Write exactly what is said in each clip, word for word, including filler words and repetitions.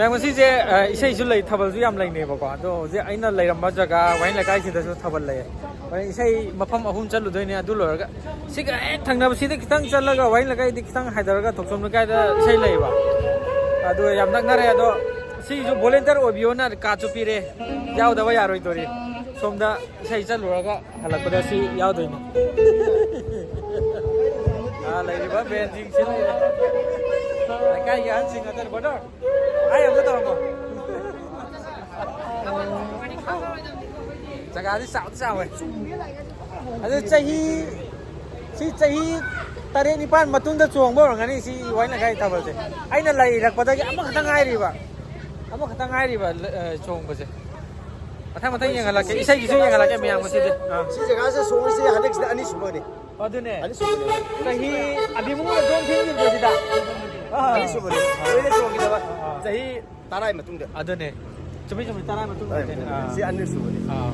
ꯃꯁꯤꯁꯦ ꯏꯁꯩꯁꯨ ꯂꯩ, ꯊꯥꯕꯜꯁꯨ ꯌꯥꯝ ꯂꯩꯅꯦꯕꯀꯣ꯫ ꯑꯗꯣ ꯍꯧꯖꯤꯛ ꯑꯩꯅ ꯂꯩꯔꯝꯕ ꯖꯒꯥ ꯋꯥꯍꯦꯡ ꯂꯩꯀꯥꯏꯁꯤꯗꯁꯨ ꯊꯥꯕꯜ ꯂꯩ꯫ ꯍꯣꯔꯦꯟ ꯏꯁꯩ ꯃꯐꯝ ꯑꯍꯨꯝ ꯆꯠꯂꯨꯗꯣꯏꯅꯦ꯫ ꯑꯗꯨ ꯂꯣꯏꯔꯒ ꯁꯤꯒ ꯍꯦꯛ ꯊꯪꯅꯕꯁꯤꯗ ꯈꯤꯇꯪ ꯆꯠꯂꯒ ꯋꯥꯍꯦꯡ ꯂꯩꯀꯥꯏꯗꯤ ꯈꯤꯇꯪ ꯍꯥꯏꯊꯔꯒ ꯊꯣꯛꯆꯣꯝ ꯂꯩꯀꯥꯏꯗ ꯏꯁꯩ ꯂꯩꯌꯦꯕ꯫ ꯑꯗꯣ ꯌꯥꯝ ꯅꯛꯅꯔꯦ꯫ ꯑꯗꯣ ꯁꯤꯒꯤꯁꯨ ꯚꯣꯂꯦꯟꯇꯤꯌꯔ ꯑꯣꯏꯕꯤꯌꯣꯅ ꯀꯥꯔꯠꯁꯨ ꯄꯤꯔꯦ꯫ ꯌꯥꯎꯗꯕ ꯌꯥꯔꯣꯏꯗꯣꯔꯤ꯫ ꯁꯣꯝꯗ ꯏꯁꯩ ꯆꯠꯂꯨꯔꯒ ꯍꯜꯂꯛꯄꯗ ꯁꯤ ꯌꯥꯎꯗꯣꯏꯅꯤ꯫ ꯑꯥ, ꯂꯩꯔꯤꯕ ꯕꯦꯟꯁꯤꯡꯁꯤ ꯂꯩꯔꯦ꯫ ꯂꯩꯀꯥꯏꯒꯤ ꯑꯍꯟꯁꯤꯡ ꯉꯥꯛꯇꯅꯤ꯫ ꯕ꯭ꯔꯗꯔ, ꯑꯩ ꯑꯝꯇ ꯇꯧꯔꯝꯃꯣ꯫ ꯖꯒꯥꯗꯤ ꯆꯥꯎꯗꯤ ꯆꯥꯎꯋꯦ꯫ ꯑꯗꯨ ꯆꯍꯤ, ꯁꯤ ꯆꯍꯤ ꯇꯔꯦꯠ ꯅꯤꯄꯥꯟ ꯃꯇꯨꯡꯗ ꯆꯣꯡꯕ ꯑꯣꯏꯔꯝꯒꯅꯤ ꯁꯤ ꯋꯥꯏꯅꯈꯥꯏ ꯊꯥꯕꯜꯁꯦ꯫ ꯑꯩꯅ ꯂꯩꯔꯛꯄꯗꯒꯤ ꯑꯃꯈꯛꯇ ꯉꯥꯏꯔꯤꯕ, ꯑꯃꯈꯛꯇ ꯉꯥꯏꯔꯤꯕ, ꯑ, ꯆꯣꯡꯕꯁꯦ꯫ ꯃꯊꯪ ꯃꯊꯪ ꯌꯦꯡꯍꯜꯂꯛꯀꯦ, ꯏꯁꯩꯒꯤꯁꯨ ꯌꯦꯡꯍꯜꯂꯛꯀꯦ ꯃꯌꯥꯝ ꯉꯁꯤꯗꯤ꯫ ꯑꯥ꯫ ꯁꯤ ꯖꯒꯥꯁꯦ ꯆꯣꯡꯉꯤꯁꯦ ꯍꯟꯗꯛꯁꯤꯅ ꯑꯅꯤꯁꯨꯕꯅꯤ꯫ ꯑꯗꯨꯅꯦ꯫ ꯑꯅꯤꯁꯨꯕꯅꯦ꯫ ꯆꯍꯤ ꯑꯕꯤꯃꯨꯡꯅ ꯗꯣꯝ ꯊꯤꯟꯈꯤꯕꯗꯣ ꯁꯤꯗ꯫ ꯑꯥ꯫ ꯑꯅꯤꯁꯨꯕꯅꯦ꯫ ꯂꯣꯏꯅ ꯆꯣꯡꯈꯤꯗꯕ꯫ ꯑꯥ꯫ ꯆꯍꯤ ꯇꯔꯥꯒꯤ ꯃꯇꯨꯡꯗ꯫ ꯑꯗꯨꯅꯦ꯫ ꯆꯨꯝꯃꯤ, ꯆꯨꯝꯃꯤ, ꯇꯔꯥ ꯃꯇꯨꯡ ꯇꯔꯥꯒꯤ ꯑꯣꯏꯗꯣꯏꯅꯦ꯫ ꯃꯇꯨꯡꯗ꯫ ꯑꯥ꯫ ꯁꯤ ꯑꯅꯤꯁꯨꯕꯅꯤ꯫ ꯑꯥ꯫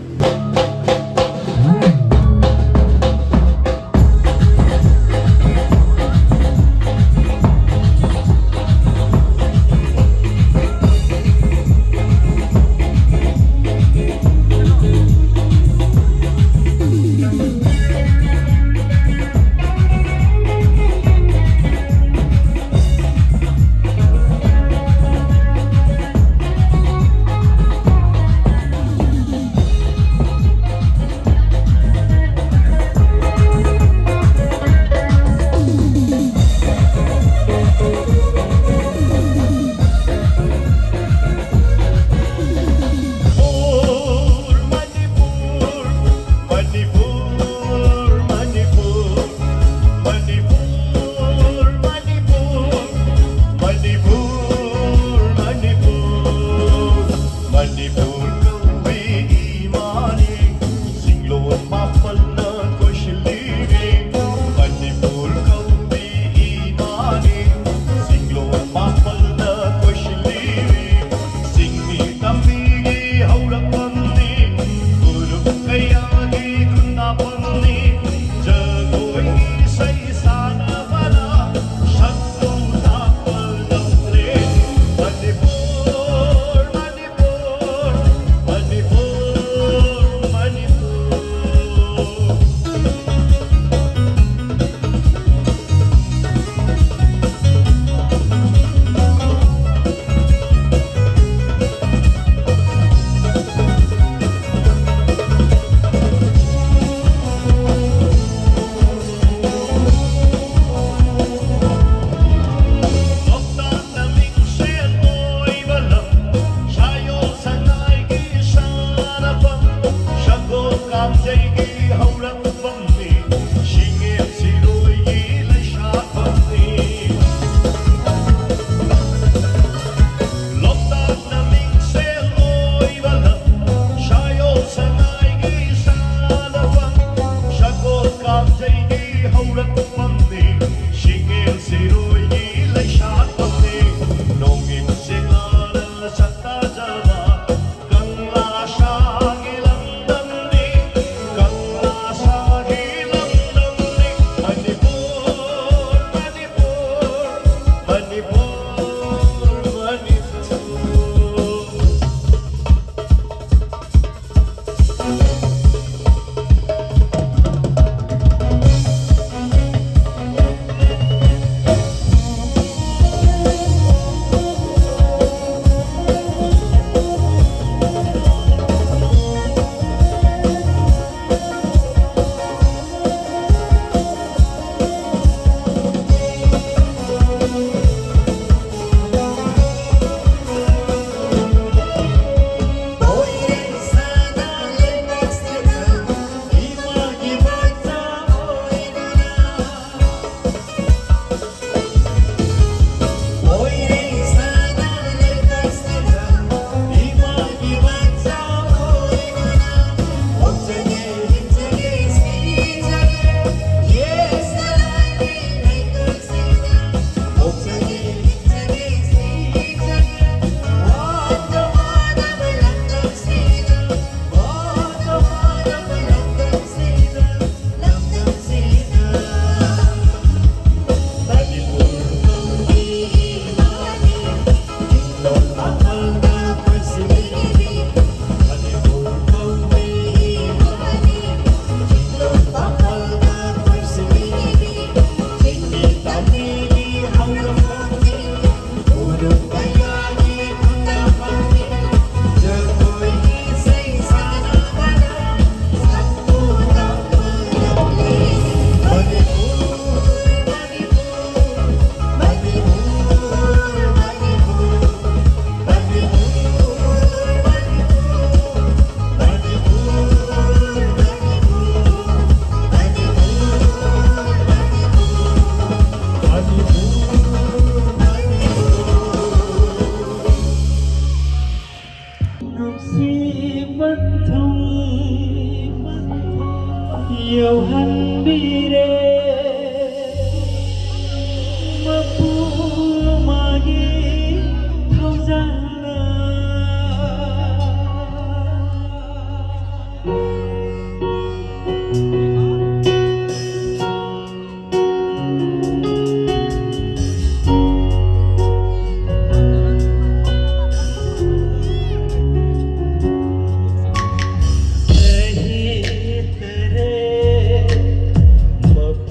ꯀꯥꯡꯖꯩꯒꯤ ꯍꯧꯔꯛꯐꯝꯅꯤ, ꯁꯤꯡꯉꯦꯜ ꯁꯤꯔꯣꯏꯒꯤ ꯂꯩꯁꯥꯐꯝꯅꯤ꯫ ꯂꯣꯛꯇꯥꯛꯅ ꯃꯤꯡꯁꯦꯜ ꯑꯣꯏꯕ ꯂꯝ, ꯁꯥꯌꯣꯜ ꯁꯉꯥꯏꯒꯤ ꯁꯥꯟꯅꯐꯝ, ꯁꯒꯣꯜ ꯀꯥꯡꯖꯩꯒꯤ ꯍꯧꯔꯛꯐꯝꯅꯤ, ꯁꯤꯡꯉꯦꯜ ꯁꯤꯔꯣꯏꯒꯤ ꯂꯩꯁꯥꯐꯝꯅꯤ꯫ ꯅꯣꯡꯏꯟ ꯁꯤꯡꯂꯥꯅ ꯁꯛꯇꯥꯖꯕ ꯀꯪꯂꯥ ꯁꯥꯒꯤ ꯂꯝꯗꯝꯅꯤ, ꯀꯪꯂꯥ ꯁꯥ ꯌꯧꯍꯟꯕꯤꯔꯦ ꯃꯄꯨ ꯃꯥꯒꯤ ꯊꯧꯖꯥꯜꯅ꯫ ꯆꯍꯤ ꯇꯔꯦꯠ ꯃꯄꯨ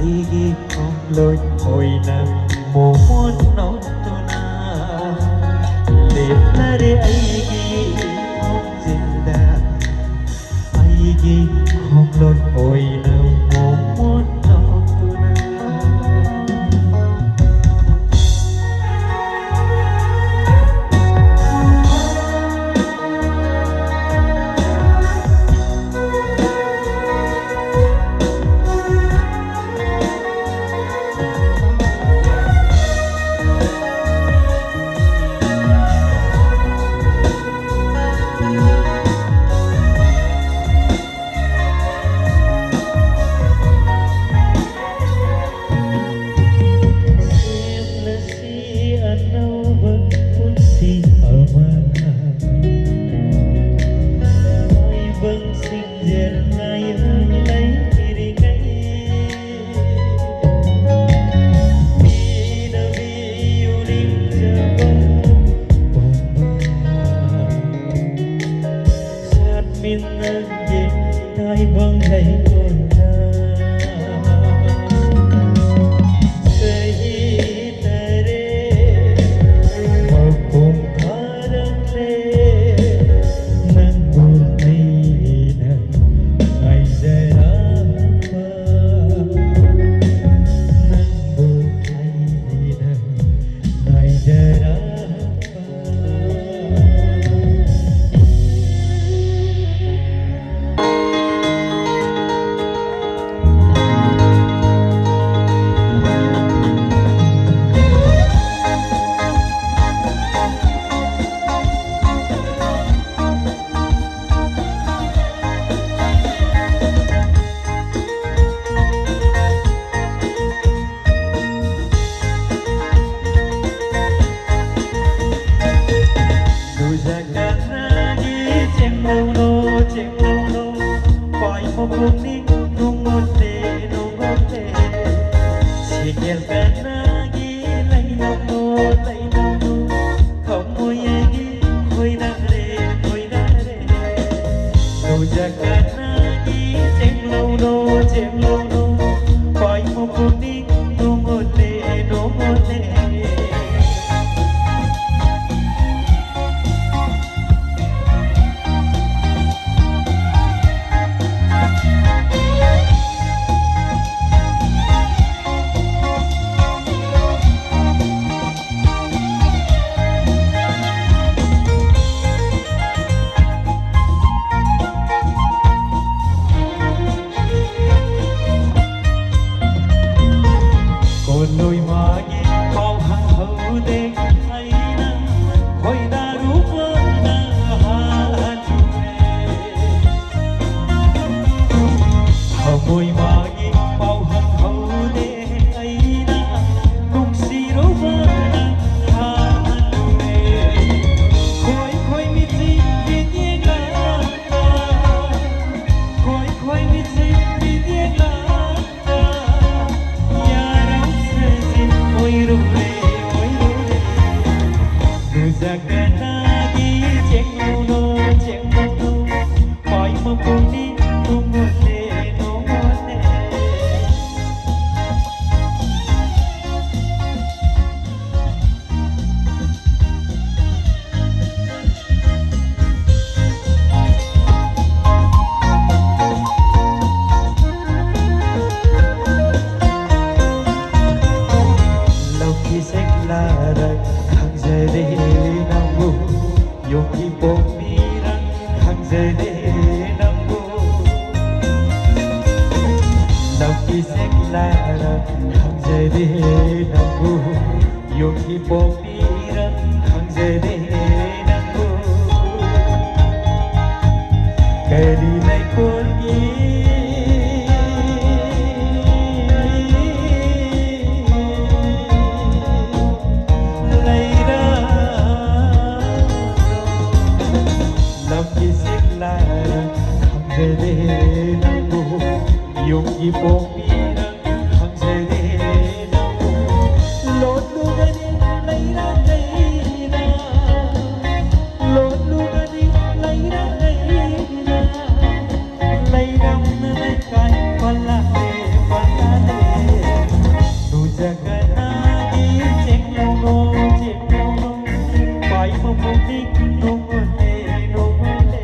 ꯑꯩꯒꯤ ꯈꯣꯡꯂꯣꯏ ꯑꯣꯏꯅ ꯃꯣꯃꯣꯟ ꯅꯣꯛꯇꯨꯅ ꯂꯦꯞꯂꯔꯦ ꯑꯩꯒꯤ ꯈꯣꯡꯖꯦꯜꯗ꯫ ꯑꯩꯒꯤ ꯈꯣꯡꯂꯣꯏ ꯑꯣꯏꯅ ꯃꯣꯃꯣꯟ ꯅꯣꯛꯇꯨꯅ꯫ ꯁꯦꯝꯂꯁꯤ ꯑꯅꯧꯕ ꯄꯨꯟꯁꯤ ꯑꯃ꯫ ꯃꯥꯏꯕꯝ ꯁꯤꯡꯖꯦꯜ ꯉꯥꯏꯍꯥꯛ ꯂꯩꯔꯤꯉꯩ꯫ ꯄꯤꯅꯕꯤꯌꯨ ꯅꯤꯡꯖꯕ ꯄꯥꯝꯕ꯫ ꯁꯥꯠꯃꯤꯟꯅꯒꯦ ꯇꯥꯏꯕꯪ ꯂꯩꯀꯣꯜꯗ꯫ ꯆꯍꯤ ꯇꯔꯦꯠ ꯃꯄꯨꯡ ꯐꯥꯔꯛꯂꯦ, ꯅꯪꯕꯨ ꯑꯩꯅ ꯉꯥꯏꯖꯔꯝꯕ, ꯅꯪꯕꯨ ꯑꯩꯅ ꯉꯥꯏꯖꯔꯝꯕ꯫ ꯅꯨꯡꯖꯥ ꯀꯅꯥꯒꯤ ꯆꯦꯡꯂꯧꯅꯣ, ꯆꯦꯡꯂꯧꯅꯣ, ꯄꯥꯏ ꯃꯄꯣꯛꯅꯤ ꯅꯨꯡꯉꯣꯠꯇꯦ, ꯅꯨꯡꯉꯣꯠꯇꯦ꯫ ꯁꯦꯀꯦꯜ ꯀꯅꯥꯒꯤ ꯂꯩꯅꯧꯅꯣ, ꯂꯩꯅꯧꯅꯣ, ꯊꯃꯣꯏ ꯑꯩꯒꯤ ꯈꯣꯏꯗꯥꯔꯦ, ꯈꯣꯏꯗꯥꯔꯦ꯫ ꯅꯨꯡꯖꯥ ꯀꯅꯥꯒꯤ ꯆꯦꯡꯂꯧꯅꯣ, ꯆꯦꯡꯂꯧꯅꯣ, ꯄꯥꯏ ꯃꯣꯏ ꯃꯥꯒꯤ ꯄꯥꯎ ꯍꯪꯍꯧꯗꯦ ꯑꯩꯅ ꯅꯨꯡꯁꯤꯔꯨꯕꯅ ꯍꯥꯜꯂꯨꯔꯦ꯫ ꯈꯣꯏ ꯈꯣꯏ ꯃꯤꯠꯁꯤ ꯃꯤꯠꯌꯦꯡꯂꯥ, ꯈꯣꯏ ꯈꯣꯏ ꯃꯤꯠꯁꯤ ꯃꯤꯠꯌꯦꯡꯂꯥ, ꯌꯥꯔꯧ ꯁꯖꯤꯟ ꯑꯣꯏꯔꯨꯔꯦ, ꯑꯣꯏꯔꯨꯔꯦ꯫ ꯅꯨꯖꯀꯅꯥꯒꯤ ꯆꯦꯡꯂꯧꯅꯣ, ꯆꯦꯡꯂꯧꯅꯣ, ꯄꯥꯏ ꯃꯄꯨꯅꯤ ꯅꯣꯡꯉꯣꯜꯂꯦ, ꯅꯣꯡꯉꯣꯜꯂꯦ꯫ ꯂꯧꯀꯤ ꯁꯦꯛꯂꯥꯔꯛ ꯈꯪꯖꯔꯦ ꯅꯪꯕꯨ, ꯌꯨꯝꯒꯤ ꯄꯣꯛꯄꯤꯔꯛ ꯈꯪꯖꯔꯦ ꯅꯪꯕꯨ꯫ ꯂꯧꯀꯤ ꯁꯦꯛꯂꯥꯔꯛ ꯈꯪꯖꯔꯦ ꯅꯪꯕꯨ, ꯌꯨꯝꯒꯤ ꯄꯣꯛꯄꯤꯔꯛ ꯈꯪꯖꯔꯦ ꯅꯪꯕꯨ꯫ ꯀꯔꯤ ꯂꯩꯀꯣꯜꯒꯤ ꯂꯩꯔꯥ? ꯂꯝꯒꯤ ꯁꯤꯛꯂꯥ ꯈꯪꯖꯔꯦ ꯅꯪꯕꯨ, ꯌꯨꯝꯒꯤ ꯄꯣꯛꯄꯤꯔꯛ ꯈꯪꯖꯔꯦ ꯅꯪꯕꯨ꯫ ꯂꯣꯠꯂꯨꯒꯅꯤ ꯂꯩꯔꯥ ꯂꯩꯔꯥ, ꯂꯣꯠꯂꯨꯒꯅꯤ ꯂꯩꯔꯥ ꯂꯩꯔꯥ, ꯂꯩꯔꯝꯅ ꯂꯩꯀꯥꯏ ꯄꯜꯂꯥꯂꯦ, ꯄꯜꯂꯥꯂꯦ꯫ ꯅꯨꯖꯀꯅꯥꯒꯤ ꯆꯦꯡꯂꯧꯅꯣ, ꯆꯦꯡꯂꯧꯅꯣ, ꯄꯥꯏ ꯃꯄꯨꯅꯤ ꯅꯣꯡꯉꯣꯜꯂꯦ, ꯅꯣꯡꯉꯣꯜꯂꯦ꯫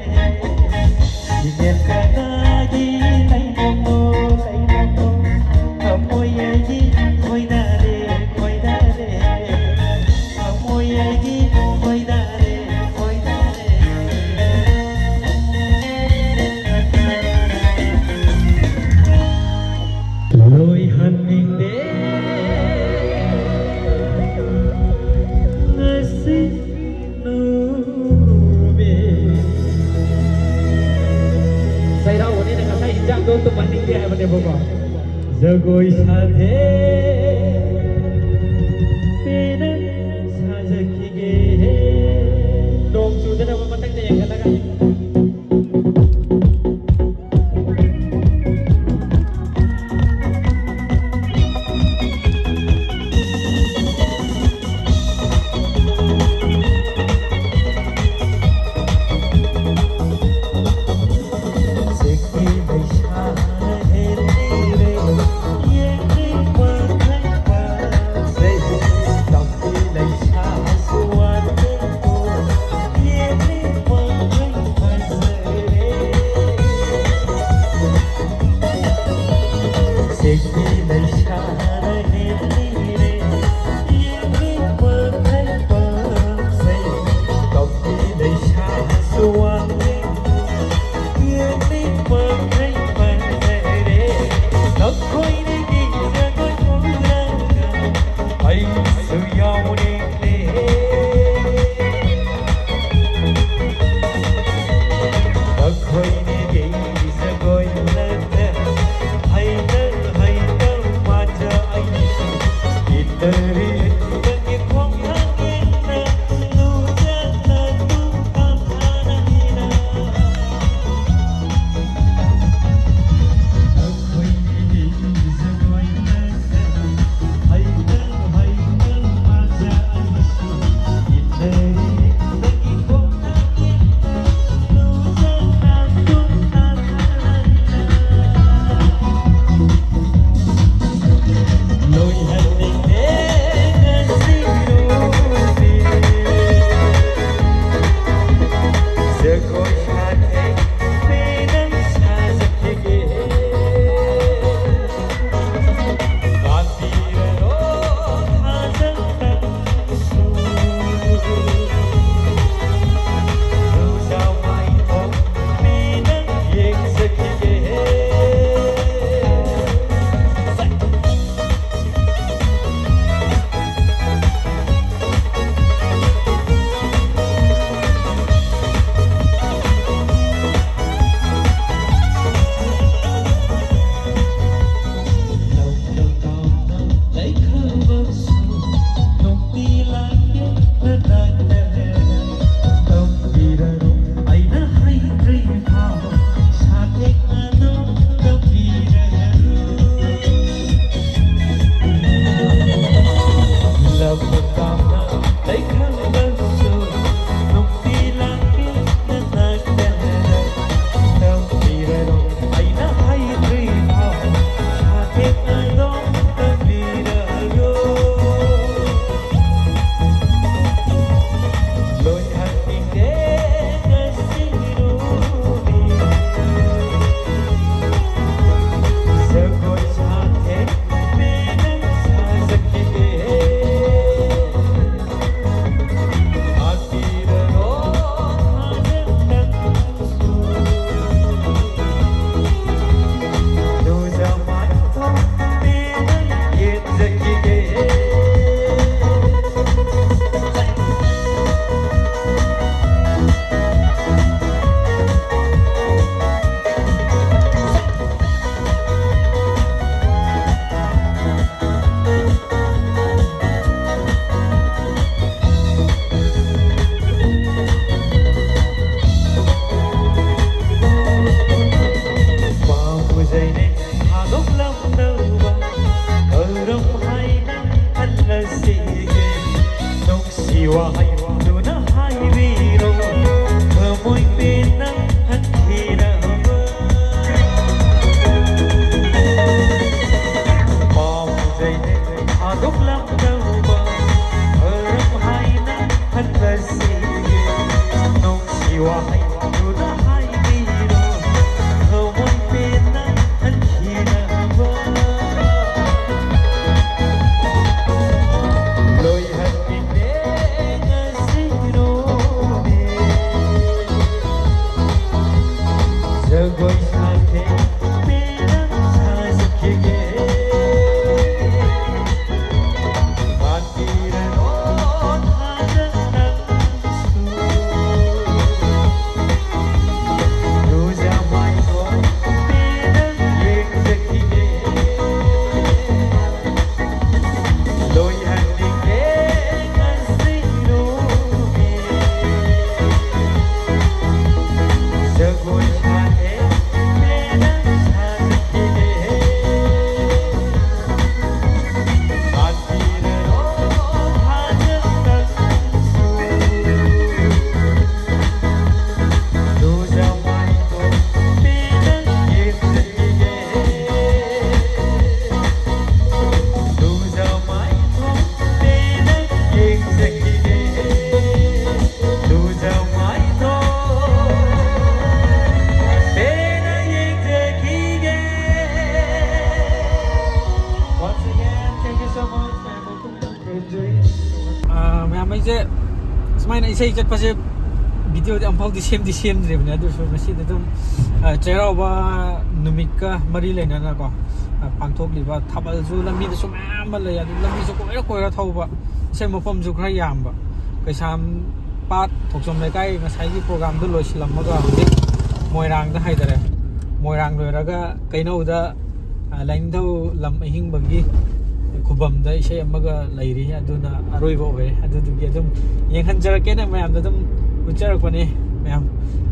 ꯁꯤꯡꯉꯦꯜꯀꯅꯥꯒꯤ ꯂꯩꯅꯧꯅꯣ, ꯂꯩꯅꯧꯅꯣ, ꯖꯒꯣꯏ ꯁꯥꯊꯦ ꯄꯦꯟꯅ ꯁꯥꯖꯈꯤꯒꯦ꯫ ꯅꯣꯡ ꯆꯨꯗꯅꯕ ꯃꯊꯛꯇ ꯌꯦꯡꯈꯠꯂꯒ꯫ ꯇꯧꯕ ꯀꯔꯝ ꯍꯥꯏꯅ ꯈꯜꯂꯁꯤꯒꯦ? ꯅꯨꯡꯁꯤ ꯋꯥꯍꯩꯗꯨꯅ ꯍꯥꯏꯕꯤꯔꯣ, ꯊꯃꯣꯏ ꯄꯦꯟꯅ ꯍꯟꯈꯤꯅꯕ꯫ ꯄꯥꯝꯖꯩꯅꯦ ꯊꯥꯗꯣꯛꯂꯝꯗꯧꯕ ꯀꯔꯝ ꯍꯥꯏꯅ ꯈꯜꯂꯁꯤꯒꯦ? ꯅꯨꯡꯁꯤ ꯋꯥꯍꯩꯗꯨꯅ ꯍꯥꯏꯕꯤꯔꯣ, ꯊꯃꯣꯏ ꯄꯦꯟꯅ ꯍꯟꯈꯤꯅꯕ꯫ ꯂꯣꯏꯍꯟꯅꯤꯡꯉꯦ ꯉꯁꯤꯔꯣꯅꯦ, ꯖꯒꯣꯏ ꯁꯥꯊꯦꯡ ꯄꯦꯟꯅ ꯁꯥꯖꯈꯤꯒꯦ꯫ ꯄꯥꯟꯕꯤꯔꯅꯣ ꯊꯥꯖ ꯅꯪꯁꯨ, ꯂꯨꯖ ꯃꯥꯏꯊꯣꯡ ꯄꯦꯟꯅ ꯌꯦꯡꯖꯈꯤꯒꯦ꯫ ꯂꯣꯏꯍꯟꯅꯤꯡꯉꯦ ꯉꯁꯤꯔꯣꯝꯒꯤ ꯖꯒꯣꯏ ꯁꯥꯊꯦꯡ ꯄꯦꯟꯅ ꯁꯥꯖꯈꯤꯒꯦ꯫ ꯄꯥꯟꯕꯤꯔꯔꯣ ꯊꯥꯖꯕꯁꯨ, ꯂꯨꯖ ꯃꯥꯏꯊꯣꯡ ꯄꯦꯟꯅ ꯌꯦꯡꯖꯈꯤꯒꯦ꯫ ꯂꯨꯖ ꯃꯥꯏꯊꯣꯡ ꯄꯦꯟꯅ ꯌꯦꯡꯖꯈꯤꯒꯦ꯫ ꯂꯨꯖ ꯃꯥꯏꯊꯣꯡ ꯄꯦꯟꯅ ꯌꯦꯡꯖꯈꯤꯒꯦ꯫ Once again, thank you so much, man. ꯑꯥ, ꯃꯌꯥꯝ, ꯑꯩꯁꯦ ꯁꯨꯃꯥꯏꯅ ꯏꯁꯩ ꯆꯠꯄꯁꯦ ꯚꯤꯗꯤꯑꯣꯗꯤ ꯑꯃꯨꯛꯐꯥꯎꯗꯤ ꯁꯦꯝꯗꯤ ꯁꯦꯝꯗ꯭ꯔꯤꯕꯅꯦ, ꯑꯗꯨꯁꯨ ꯉꯁꯤꯗꯤ ꯑꯗꯨꯝ, ꯑꯥ, ꯆꯩꯔꯥꯎꯕ ꯅꯨꯃꯤꯠꯀ ꯃꯔꯤ ꯂꯩꯅꯅꯀꯣ, ꯑꯥ, ꯄꯥꯡꯊꯣꯛꯂꯤꯕ ꯊꯥꯕꯜꯁꯨ ꯂꯝꯕꯤꯗꯁꯨ ꯃꯌꯥꯝ ꯑꯃ ꯂꯩ, ꯑꯗꯨ ꯂꯝꯕꯤꯁꯨ ꯀꯣꯏꯔ ꯀꯣꯏꯔ ꯊꯧꯕ, ꯏꯁꯩ ꯃꯐꯝꯁꯨ ꯈꯔ ꯌꯥꯝꯕ, ꯀꯩꯁꯥꯝ ꯄꯥꯠ ꯊꯣꯛꯆꯣꯝ ꯂꯩꯀꯥꯏ ꯉꯁꯥꯏꯒꯤ ꯄ꯭ꯔꯣꯒ꯭ꯔꯥꯝꯗꯣ ꯂꯣꯏꯁꯤꯜꯂꯝꯃꯒ ꯍꯧꯖꯤꯛ ꯃꯣꯏꯔꯥꯡꯗ ꯍꯥꯏꯗꯔꯦ꯫ ꯃꯣꯏꯔꯥꯡ ꯂꯣꯏꯔꯒ ꯀꯩꯅꯧꯗ, ꯑ, ꯂꯥꯏꯅꯤꯡꯊꯧ ꯂꯝ ꯑꯍꯤꯡꯕꯒꯤ ꯈꯨꯕꯝꯗ ꯏꯁꯩ ꯑꯃꯒ ꯂꯩꯔꯤ, ꯑꯗꯨꯅ ꯑꯔꯣꯏꯕ ꯑꯣꯏꯔꯦ꯫ ꯑꯗꯨꯗꯨꯒꯤ ꯑꯗꯨꯝ ꯌꯦꯡꯍꯟꯖꯔꯛꯀꯦꯅ ꯃꯌꯥꯝꯗ ꯑꯗꯨꯝ ꯎꯠꯆꯔꯛꯄꯅꯦ ꯃꯌꯥꯝ꯫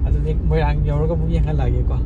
ꯑꯗꯨꯗꯤ ꯃꯣꯏꯔꯥꯡ ꯌꯧꯔꯒ ꯑꯃꯨꯛ ꯌꯦꯡꯍꯜꯂꯛꯑꯒꯦꯀꯣ꯫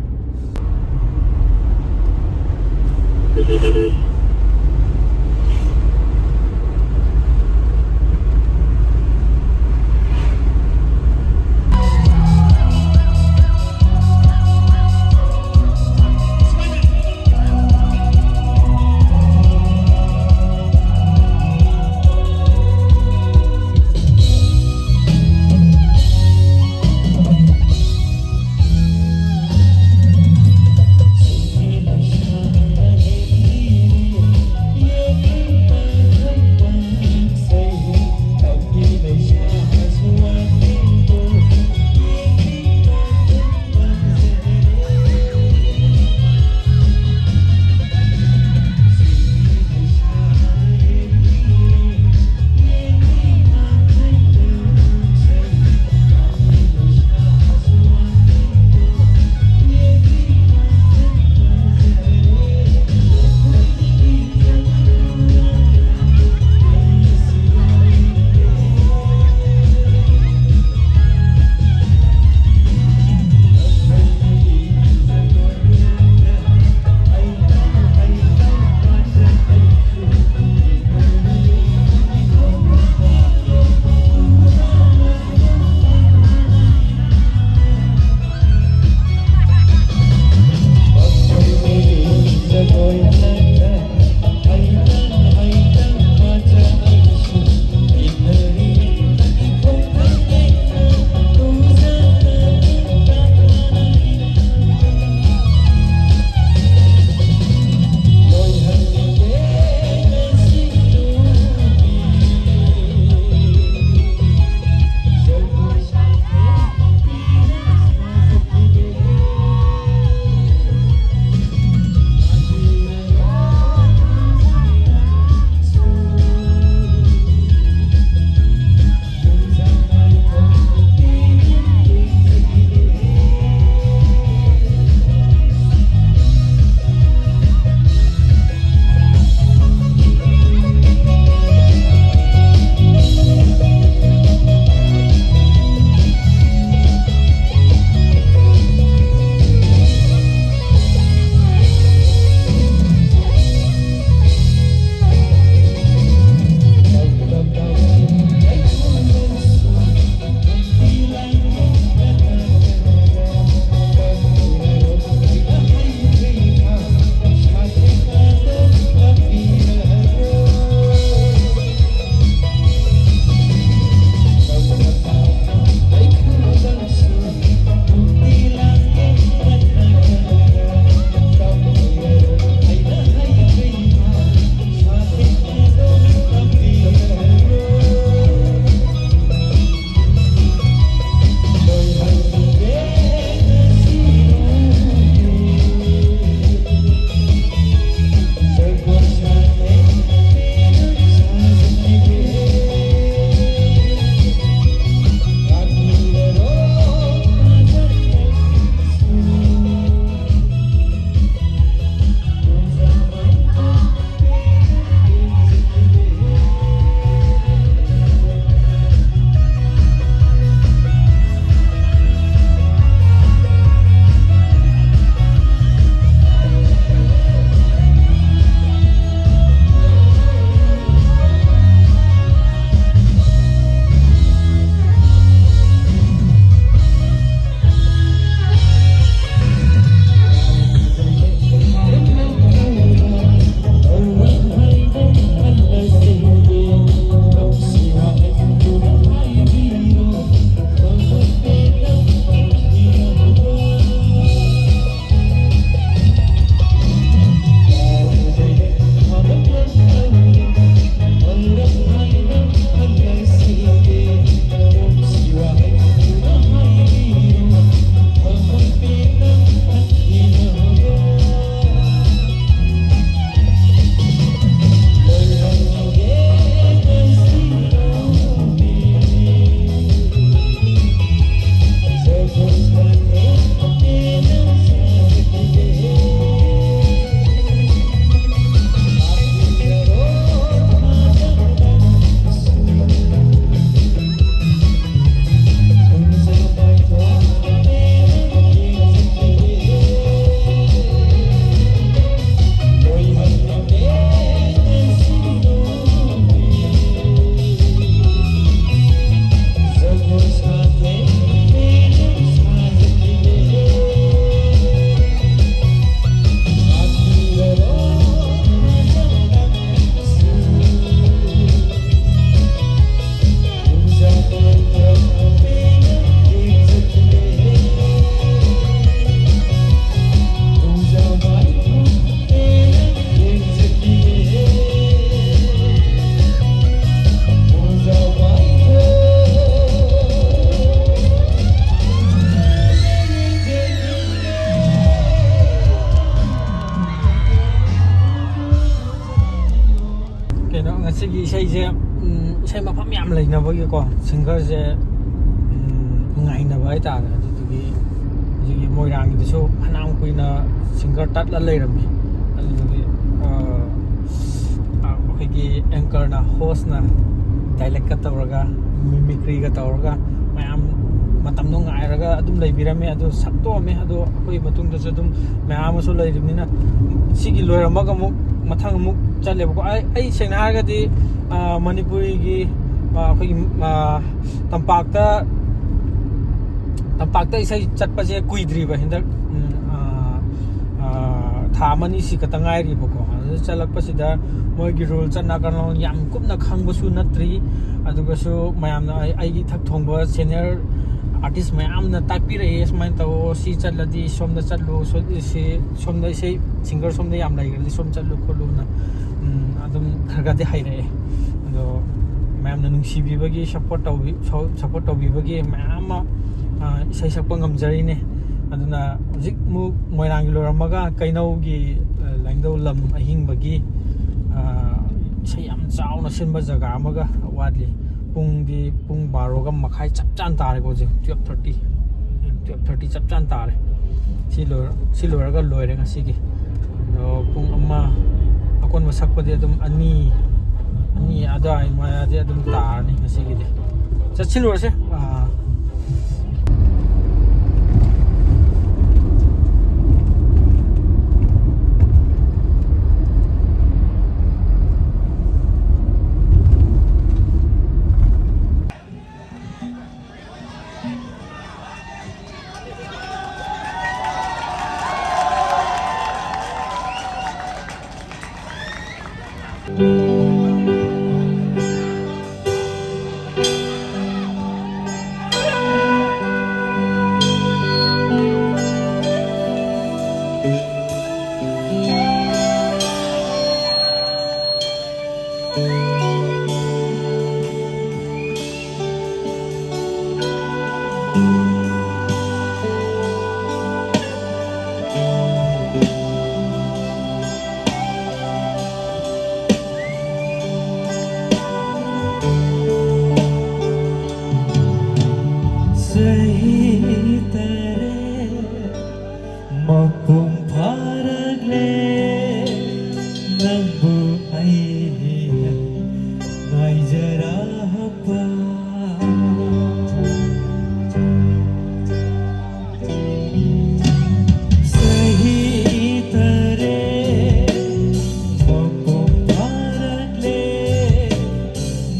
ꯑꯩꯒꯤ ꯏꯁꯩꯁꯦ, ꯎꯝ, ꯏꯁꯩ ꯃꯐꯝ ꯌꯥꯝ ꯂꯩꯅꯕꯒꯤꯀꯣ, ꯁꯤꯡꯒꯔꯁꯦ, ꯎꯝ, ꯉꯥꯏꯅꯕ ꯍꯥꯏꯇꯥꯔꯦ꯫ ꯑꯗꯨꯗꯨꯒꯤ ꯍꯧꯖꯤꯛꯀꯤ ꯃꯣꯏꯔꯥꯡꯒꯤꯗꯨꯁꯨ ꯐꯅꯌꯥꯝ ꯀꯨꯏꯅ ꯁꯤꯡꯒꯔ ꯇꯠꯂ ꯂꯩꯔꯝꯃꯤ꯫ ꯑꯗꯨꯗꯨꯒꯤ, ꯑ, ꯑ, ꯑꯩꯈꯣꯏꯒꯤ ꯑꯦꯡꯀꯔꯅ, ꯍꯣꯁꯅ ꯗꯥꯏꯂꯦꯛꯀ ꯇꯧꯔꯒ, ꯃꯤꯃꯤꯀ꯭ꯔꯤꯒ ꯇꯧꯔꯒ ꯃꯌꯥꯝ ꯃꯇꯝꯗꯣ ꯉꯥꯏꯔꯒ ꯑꯗꯨꯝ ꯂꯩꯕꯤꯔꯝꯃꯦ꯫ ꯑꯗꯨ ꯁꯛꯇꯣꯛꯑꯝꯃꯦ꯫ ꯑꯗꯣ ꯑꯩꯈꯣꯏ ꯃꯇꯨꯡꯗꯁꯨ ꯑꯗꯨꯝ ꯃꯌꯥꯝ ꯑꯃꯁꯨ ꯂꯩꯔꯤꯕꯅꯤꯅ, ꯁꯤꯒꯤ ꯂꯣꯏꯔꯝꯃꯒ ꯑꯃꯨꯛ ꯃꯊꯪ ꯑꯃꯨꯛ ꯆꯠꯂꯦꯕꯀꯣ꯫ ꯑꯩ, ꯑꯩ ꯁꯦꯡꯅ ꯍꯥꯏꯔꯒꯗꯤ, ꯑ, ꯃꯅꯤꯄꯨꯔꯤꯒꯤ, ꯑ, ꯑꯩꯈꯣꯏꯒꯤ, ꯑ, ꯇꯝꯄꯥꯛꯇ, ꯇꯝꯄꯥꯛꯇ ꯏꯁꯩ ꯆꯠꯄꯁꯦ ꯀꯨꯏꯗ꯭ꯔꯤꯕ ꯍꯟꯗꯛ, ꯎꯝ, ꯑ, ꯑ, ꯊꯥ ꯑꯃꯅꯤ ꯁꯤ ꯈꯛꯇ ꯉꯥꯏꯔꯤꯕꯀꯣ꯫ ꯑꯗꯨ ꯆꯠꯂꯛꯄꯁꯤꯗ ꯃꯣꯏꯒꯤ ꯔꯨꯜ ꯆꯠꯅ ꯀꯥꯡꯂꯣꯟ ꯌꯥꯝ ꯀꯨꯞꯅ ꯈꯪꯕꯁꯨ ꯅꯠꯇ꯭ꯔꯤ꯫ ꯑꯗꯨꯒꯁꯨ ꯃꯌꯥꯝꯅ ꯑꯩ, ꯑꯩꯒꯤ ꯏꯊꯛ ꯊꯣꯡꯕ ꯁꯦꯅꯤꯌꯔ ꯑꯥꯔꯇꯤꯁ ꯃꯌꯥꯝꯅ ꯇꯥꯛꯄꯤꯔꯛꯑꯦ, "ꯁꯨꯃꯥꯏꯅ ꯇꯧꯑꯣ, ꯁꯤ ꯆꯠꯂꯗꯤ ꯁꯣꯝꯗ ꯆꯠꯂꯨ, ꯁꯣ-, ꯁꯤ ꯁꯣꯝꯗ ꯏꯁꯩ ꯁꯤꯡꯒꯔ ꯁꯣꯝꯗ ꯌꯥꯝ ꯂꯩꯈ꯭ꯔꯗꯤ ꯁꯣꯝ ꯆꯠꯂꯨ ꯈꯣꯠꯂꯨꯅ", ꯎꯝ, ꯑꯗꯨꯝ ꯈꯔ ꯈꯔꯗꯤ ꯍꯩꯔꯛꯑꯦ꯫ ꯑꯗꯣ ꯃꯌꯥꯝꯅ ꯅꯨꯡꯁꯤꯕꯤꯕꯒꯤ, ꯁꯞꯄꯣꯔꯠ ꯇꯧꯕꯤ-, ꯁꯞꯄꯣꯔꯠ ꯇꯧꯕꯤꯕꯒꯤ ꯃꯌꯥꯝ ꯑꯃ, ꯑ, ꯏꯁꯩ ꯁꯛꯄ ꯉꯝꯖꯔꯤꯅꯦ꯫ ꯑꯗꯨꯅ ꯍꯧꯖꯤꯛ ꯑꯃꯨꯛ ꯃꯣꯏꯔꯥꯡꯒꯤ ꯂꯣꯏꯔꯝꯃꯒ ꯀꯩꯅꯧꯒꯤ, ꯑ, ꯂꯥꯏꯅꯤꯡꯊꯧ ꯂꯝ ꯑꯍꯤꯡꯕꯒꯤ, ꯑ, ꯏꯁꯩ ꯌꯥꯝ ꯆꯥꯎꯅ ꯁꯤꯟꯕ ꯖꯒꯥ ꯑꯃꯒ ꯋꯥꯠꯂꯤ꯫ ꯄꯨꯡꯗꯤ ꯄꯨꯡ ꯕꯥꯔꯣꯒ ꯃꯈꯥꯏ ꯆꯞ ꯆꯥꯅ ꯇꯥꯔꯦꯀꯣ ꯍꯧꯖꯤꯛ, twelve thirty꯫ Twelve thirty ꯆꯞ ꯆꯥꯅ ꯇꯥꯔꯦ꯫ ꯁꯤ ꯂꯣꯏꯔ-, ꯁꯤ ꯂꯣꯏꯔꯒ ꯂꯣꯏꯔꯦ ꯉꯁꯤꯒꯤ꯫ ꯑꯗꯣ ꯄꯨꯡ ꯑꯃ, ꯑꯀꯣꯟꯕ ꯁꯛꯄꯗꯤ ꯑꯗꯨꯝ ꯑꯅꯤ, ꯑꯅꯤ ꯑꯗꯨꯋꯥꯏ ꯃꯌꯥꯗꯤ ꯑꯗꯨꯝ ꯇꯥꯔꯅꯤ ꯉꯁꯤꯒꯤꯗꯤ꯫ ꯆꯠꯁꯤꯜꯂꯨꯔꯁꯦ꯫ ꯑꯥ꯫ ꯅꯪꯕꯨ ꯑꯩꯅ ꯉꯥꯏꯖꯔꯛꯄ꯫ ꯆꯍꯤ ꯇꯔꯦꯠ ꯃꯄꯨꯡ ꯐꯥꯔꯛꯂꯦ,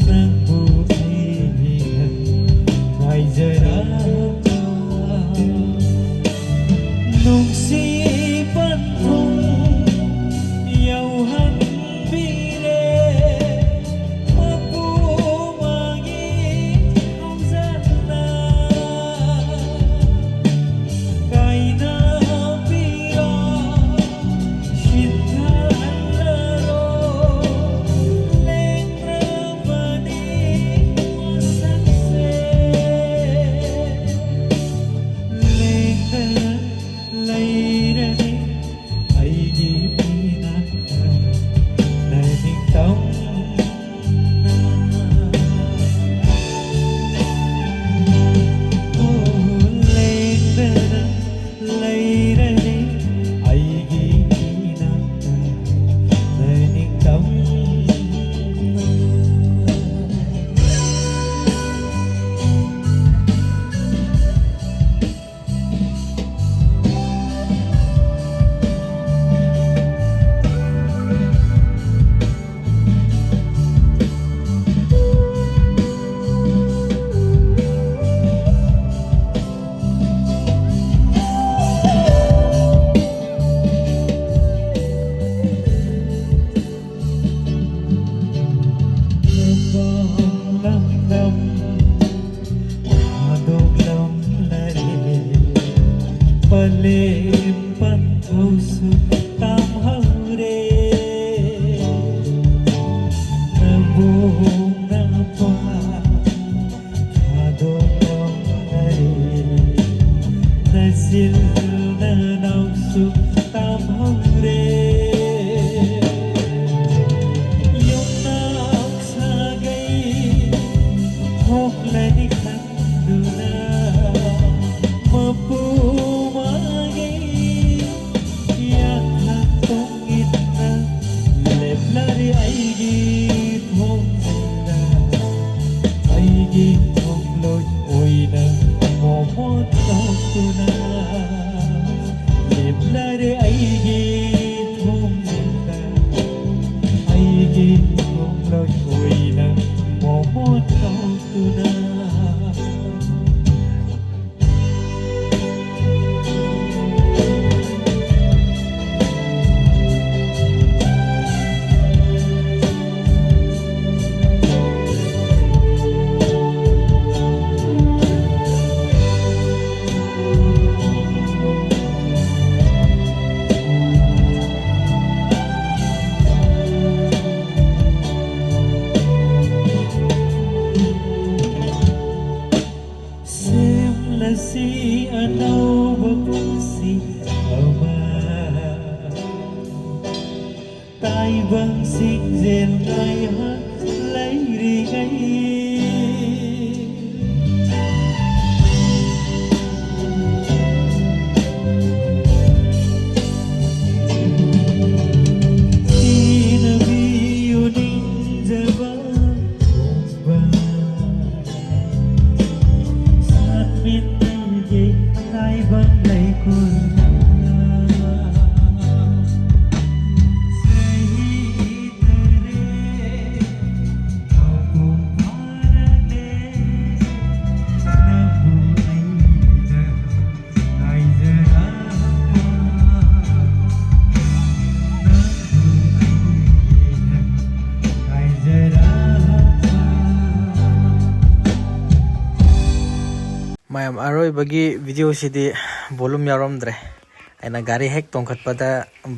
ꯅꯪꯕꯨ ꯑꯩꯅ ꯉꯥꯏꯖꯔꯛꯄ꯫ ꯅꯨꯡꯁꯤ ꯄꯟꯊꯨꯡ ꯌꯧꯍꯟꯕꯤꯔꯦ꯫ ꯆꯤꯡ ꯈꯣꯡꯂꯣꯏ ꯑꯣꯏꯅ ꯃꯣꯃꯣꯟ ꯇꯧꯗꯨꯅ꯫ ꯁꯦꯝꯂꯁꯤ ꯑꯅꯧꯕ ꯄꯨꯟꯁꯤ ꯑꯃ꯫ ꯇꯥꯏꯕꯪ ꯁꯤꯡꯖꯦꯜ ꯉꯥꯏꯍꯥꯛ ꯂꯩꯔꯤꯉꯩ꯫ ꯆꯦꯟꯅꯕꯤꯌꯨ ꯅꯤꯡꯖꯕ ꯈꯣꯡꯕ꯫ ꯁꯥꯠꯃꯤꯟꯅꯒꯦ ꯇꯥꯏꯕꯪ ꯂꯩꯀꯣꯜꯗ꯫ ꯆꯍꯤ ꯇꯔꯦꯠ ꯃꯄꯨꯡ ꯐꯥꯔꯛꯂꯦ, ꯅꯪꯕꯨ ꯑꯩꯅ ꯉꯥꯏꯖꯔꯛꯄ, ꯅꯪꯕꯨ ꯑꯩꯅ ꯉꯥꯏꯖꯔꯛꯄ꯫ ꯃꯌꯥꯝ, ꯑꯔꯣꯏꯕꯒꯤ ꯚꯤꯗꯤꯑꯣꯁꯤꯗꯤ ꯚꯣꯂꯨꯝ ꯌꯥꯎꯔꯝꯗ꯭ꯔꯦ꯫ ꯑꯩꯅ ꯒꯥꯔꯤ ꯍꯦꯛ ꯇꯣꯡꯈꯠꯄꯗ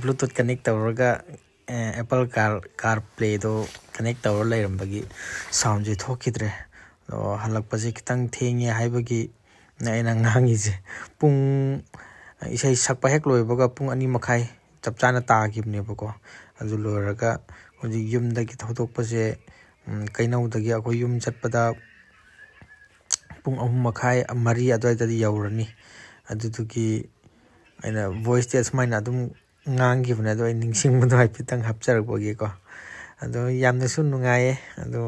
Bluetooth connect ꯇꯧꯔꯒ, ꯑꯦ, Apple Car, CarPlayꯗꯣ connect ꯇꯧꯔ ꯂꯩꯔꯝꯕꯒꯤ soundꯁꯦ ꯊꯣꯛꯈꯤꯗ꯭ꯔꯦ꯫ ꯑꯗꯣ ꯍꯜꯂꯛꯄꯁꯦ ꯈꯤꯇꯪ ꯊꯦꯡꯉꯦ ꯍꯥꯏꯕꯒꯤ ꯑꯩꯅ ꯉꯥꯡꯉꯤꯁꯦ꯫ ꯄꯨꯡ, ꯏꯁꯩ ꯁꯛꯄ ꯍꯦꯛ ꯂꯣꯏꯕꯒ ꯄꯨꯡ ꯑꯅꯤ ꯃꯈꯥꯏ ꯆꯞ ꯆꯥꯅ ꯇꯥꯈꯤꯕꯅꯦꯕꯀꯣ꯫ ꯑꯗꯨ ꯂꯣꯏꯔꯒ ꯍꯧꯖꯤꯛ ꯌꯨꯝꯗꯒꯤ ꯊꯧꯗꯣꯛꯄꯁꯦ, ꯎꯝ, ꯀꯩꯅꯧꯗꯒꯤ ꯑꯩꯈꯣꯏ ꯌꯨꯝ ꯆꯠꯄꯗ ꯄꯨꯡ ꯑꯍꯨꯝ ꯃꯈꯥꯏ, ꯃꯔꯤ ꯑꯗꯨꯋꯥꯏꯗꯗꯤ ꯌꯧꯔꯅꯤ꯫ ꯑꯗꯨꯗꯨꯒꯤ ꯑꯩꯅ voiceꯇꯤ ꯑꯁꯨꯃꯥꯏꯅ ꯑꯗꯨꯝ ꯉꯥꯡꯈꯤꯕꯅꯦ, ꯑꯗꯣ ꯑꯩ ꯅꯤꯡꯁꯤꯡꯕꯗꯣ ꯍꯥꯏꯐꯦꯠꯇꯪ ꯍꯥꯞꯆꯔꯛꯄꯒꯤꯀꯣ꯫ ꯑꯗꯣ ꯌꯥꯝꯅꯁꯨ ꯅꯨꯡꯉꯥꯏꯌꯦ꯫ ꯑꯗꯣ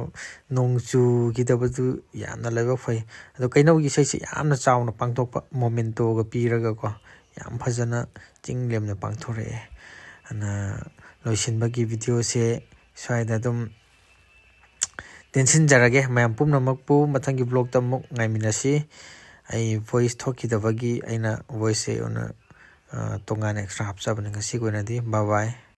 ꯅꯣꯡ ꯆꯨꯈꯤꯗꯕꯗꯨ ꯌꯥꯝꯅ ꯂꯥꯏꯕꯛ ꯐꯩ꯫ ꯑꯗꯣ ꯀꯩꯅꯧꯒꯤ ꯏꯁꯩꯁꯦ ꯌꯥꯝꯅ ꯆꯥꯎꯅ ꯄꯥꯡꯊꯣꯛꯄ, ꯃꯣꯃꯦꯟꯇꯣꯒ ꯄꯤꯔꯒꯀꯣ, ꯌꯥꯝ ꯐꯖꯅ ꯆꯤꯡ ꯂꯦꯝꯅ ꯄꯥꯡꯊꯣꯔꯛꯑꯦ꯫ ꯑꯗꯨꯅ ꯂꯣꯏꯁꯤꯟꯕꯒꯤ ꯚꯤꯗꯤꯑꯣꯁꯦ ꯁ꯭ꯋꯥꯏꯗ ꯑꯗꯨꯝ ꯇꯦꯟꯁꯤꯟꯖꯔꯒꯦ꯫ ꯃꯌꯥꯝ ꯄꯨꯝꯅꯃꯛꯄꯨ ꯃꯊꯪꯒꯤ vlogꯇ ꯑꯃꯨꯛ ꯉꯥꯏꯃꯤꯟꯅꯁꯤ꯫ ꯑꯩ voice ꯊꯣꯛꯈꯤꯗꯕꯒꯤ ꯑꯩꯅ voiceꯁꯦ ꯑꯣꯏꯅ, ꯑ, ꯇꯣꯉꯥꯟꯅ extra ꯍꯥꯞꯆꯕꯅꯤ꯫ ꯉꯁꯤꯒꯤ ꯑꯣꯏꯅꯗꯤ bye bye꯫